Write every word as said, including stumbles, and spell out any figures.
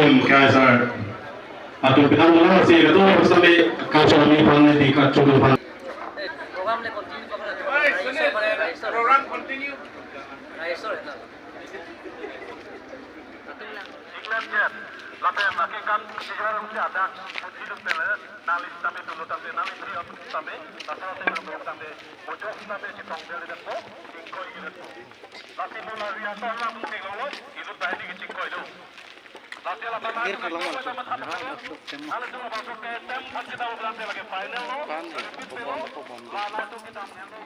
Mukhya sir atum pinang ulang si itu sampai kacau ni pan di kacau ni pan. Program le continue, program le. Program continue. Inglet jet. Lapen akekan sejor usia adak kunci duk tele. Nangli sitame tulu tangte, nangli bri ot sitame, laso sitame nang tangte, bojok sitame chetong del detpo, chingkoi detpo. Lasi mo la ria to lam thek longlo, ilut bahini kechingkoi lo. Lasi la bana Kir kalong along. Halo, cuma masuk ke tem, pas kita udah lagi final lo. Pan, bom, bom, bom. La, la, tu kita main lo.